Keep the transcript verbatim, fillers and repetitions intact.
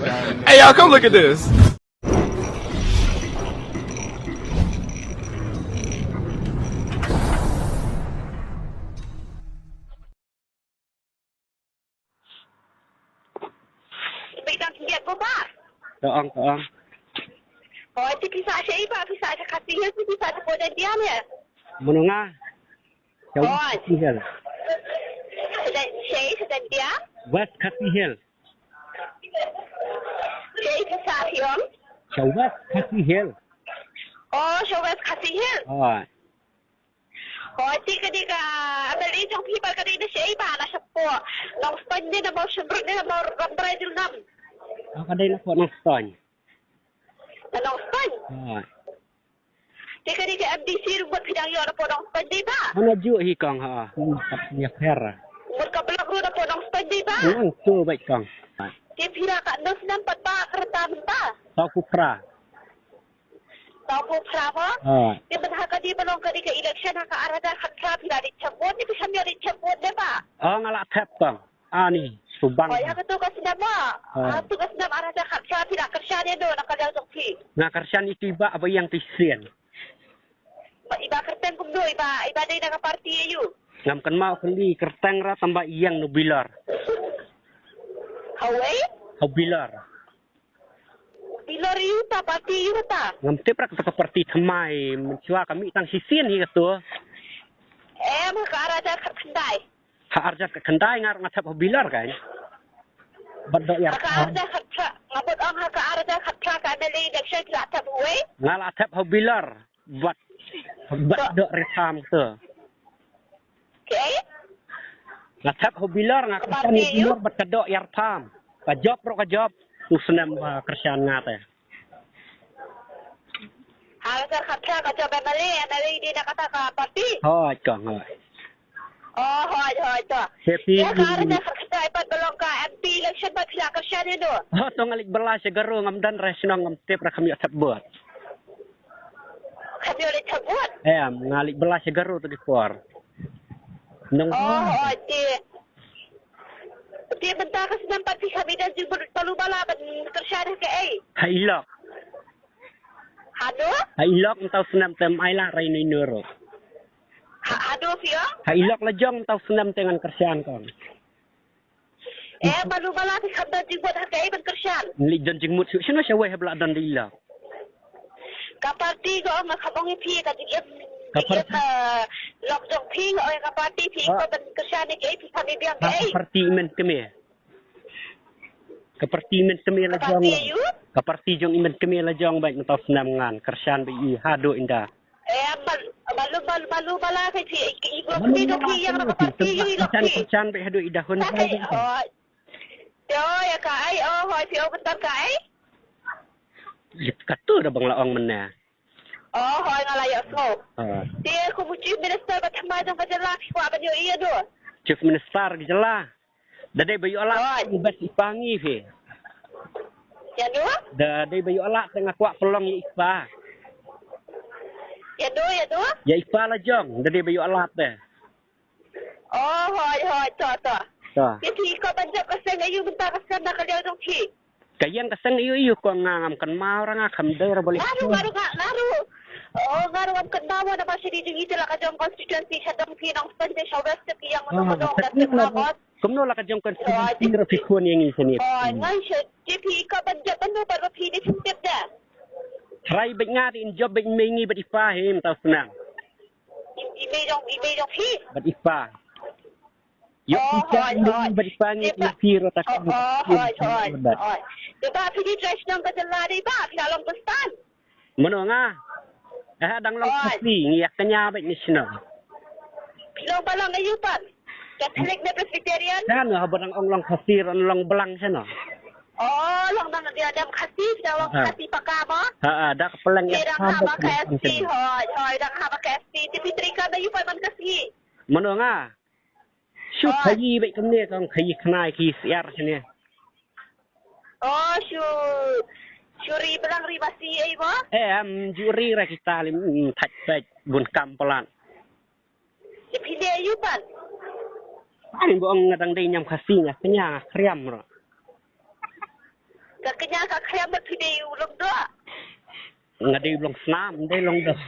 Hey, y'all, come look at this. Phi dang khyndiat mo bah? Ka ong, ka ong. Hooid, te phi sah shaei bah, phi sah sha Khasi Hills, phi sah sha Poh Jaintia ne? Mano nga? Sha West Khasi Hills. Sha Jaintia? West Khasi Hills. Shaei phi sah phi ong? Sha West Khasi Hills. Oh, sha West Khasi Hills. Hooid. Hooid, te ka dei ka M L A jong phi ba ka dei na shaei bah, na shapoh Nongstoiñ ne, na Mawshynrut ne, na Mawrymbrai Dulngam? Oh, ka dei na poh Nongstoiñ. Na Nongstoiñ? Hooid. Te ka dei ka M D C ruh mut phi dang ïoh na poh Nongstoiñ dei bah? Hana juh hi kong ha. Ïapher. Mut ka block ruh na poh Nongstoiñ dei bah? Ngan tu bait kong. Te phi la katno snem pat bah ka rta mynta? Sawphew phra. Sawphew phra mo? Hooid. Te mynta ha ka dei ba long ka dei ka election ha ka ar hajar khatphra phi la dei chem vote ne phi khlem ïoh dei chem vote ne bah? Oh, nga la thep kong. Ani, subang. Oh, ïa katu ka snem mo? Hooid. Ha katu ka snem ar hajar khatphra phi la kyrshan ïa no na ka liang jong phi? Nga kyrshan ïa i bah ba ïeng ti sien. Ba i bah kyrteng kumno, i bah, i bah dei na ka party aïu? Ngam kynmaw kylli kyrteng ra tang ba ïeng na u Bilor. Hawei? Ha u Bilor. Bilor aïu ta, party aïu ta? Ngam tip ra kata ka party thymmai, mynshuwa ka mih tang shisien hi katu. Em, ha ka ar hajar khatkhyndai. Ha ar hajar khatkhyndai nga ruh nga thep ha u Bilor kan. Bad doh ïar. Ha ka ar hajar khatphra, nga bud ong ha ka ar hajar khatphra ka M L A election phi la thep ha uwei? Nga la thep ha u Bilor. Bad, bad doh ïar pham tu. Okay. Nga thep ha u Bilor, nga kyrshan ïa u Bilor bad ka doh ïar pham. Ka jop ruh ka jop. Tu snem ba kyrshan nga te. Ha ka sar khat ka jop M L A, M L A dei na kata ka party? Hooid kong, hooid. Oh, hooid, hooid, to. Happy. Ïa ka ar hajar khat khyndai pat ba long ka M P election pat phi la kyrshan ïa no? Oh, to nga leit bylla sha Garo, ngam don re shnong, ngam tip re, kham ïoh thep vote. Kham ïoh leit thep vote? Em, nga leit bylla sha Garo to ki por. Nong. Oh, hooid, te. Te mynta ka snem pat phi kham ïoh don jingmut balu bala ban kyrshan ha kaei? Ha i lok. Haduh? Ha i lok mynta u snem te ym ai lad re ino ino ruh. Ha, haduh phi ong? Ha i lok la jong mynta u snem te ngan kyrshan kong. Eh, balu bala phi kham don jingmut ha kaei ban kyrshan? Leit don jingmut shuh shano shawei haba la don da i lok. Ka party ka ong, nga kham ong ïa phi, ka jingim, ka jingim, eh, lok jong phi, nga ong ïa ka party phi, ah, ka ban kyrshan ïa kaei, phi kham ïa biang kaei? Ka party i mynkmie. Ka party i mynkmie la jong. Ka party aïu? Ka party jong i mynkmie la jong bad mynta u snem ngan kyrshan bad i haduh ynda. Eh, bal-, balu, bal-, balu bala ka phi, i, i, i, phi dang phi ïa ka party i lok phi. Kyrshan bad haduh i da hun. Oh. Te ïa kaei, oh, hooid, phi ong mynta kaei? Ïa katu da ba nga la ong mynne. Oh, hooid, nga la ïohsngew. Ah. Te kum u Chief Minister ba thymmai jong ka jylla phi kwah ban ïohi ïa no? Chief Minister ka jylla. Da dei ba ïoh lad, hooid, bad i pa ngi phi. Ïa no? Da dei ba ïoh lad te nga kwah pynlong ïa i pa. Ïa no, ïa no? Ïa i pa la jong, da dei ba ïoh lad te. Oh, hooid, hooid, to, to. To. Te phi kwah ban jop ka seng aïu mynta ka snem na ka liang jong phi? Ka ïeng ka seng aïu aïu kong nga ngam kynmaw re, nga kham dei re ba leh. Nga ruh, nga ruh, nga, nga ruh. Oh, nga ruh ngam kynmaw mo, namar sha dei jong ngi te la ka jong constituency, sha dong phi Nongstoiñ te sha West te phi ïeng mano mano, ngam tip mo. Kumno la ka jong constituency re phi khun ïa ngi shane? Oh, nga shu, te phi kwah ban jop mano bad ba phi dei phin tip de. Trai bad nga te in jop bad i mei ngi bad i pa hi mynta u snem. I, i mei jong, i mei jong phi? Bad i pa. Ïoh, oh, hooid, hooid. Bad i pa ngi, i phi ruh ta ka. Oh, hooid, hooid, hooid. Te ba phi dei trai shnong ka jylla dei ba phi la long Khristan? Mano nga? Eh, dang long Khasi, ngi ïa kñia bad ngi shnong. Phi long ba long aïu pat? Catholic ne Presbyterian? Shano haba dang ong long Khasi ruh long blang shano? Oh, long dang dia dang Khasi, dang long Khasi paka mo? Ha, ha, da ka pleng ïa dang haba K S C, hooid, hooid, dang haba K S C. Te phi trei kam aïu pat ban ka sngi? Mano nga? Shu khaïi bad kumne kong, khaïi khnai khaïi syiar shane. Oh, shu, shu ri blang ri masi ei mo? Eh, em, ju ri ra kita lim, mm, thait peit bun kam palat. Te phi dei aïu pat? Ani ba ong nga dang dei ñiam Khasi, nga kñia, nga khriam ruh. Ka kñia ka khlem ba phi dei u long doh. Nga dei u long snam, dei long doh.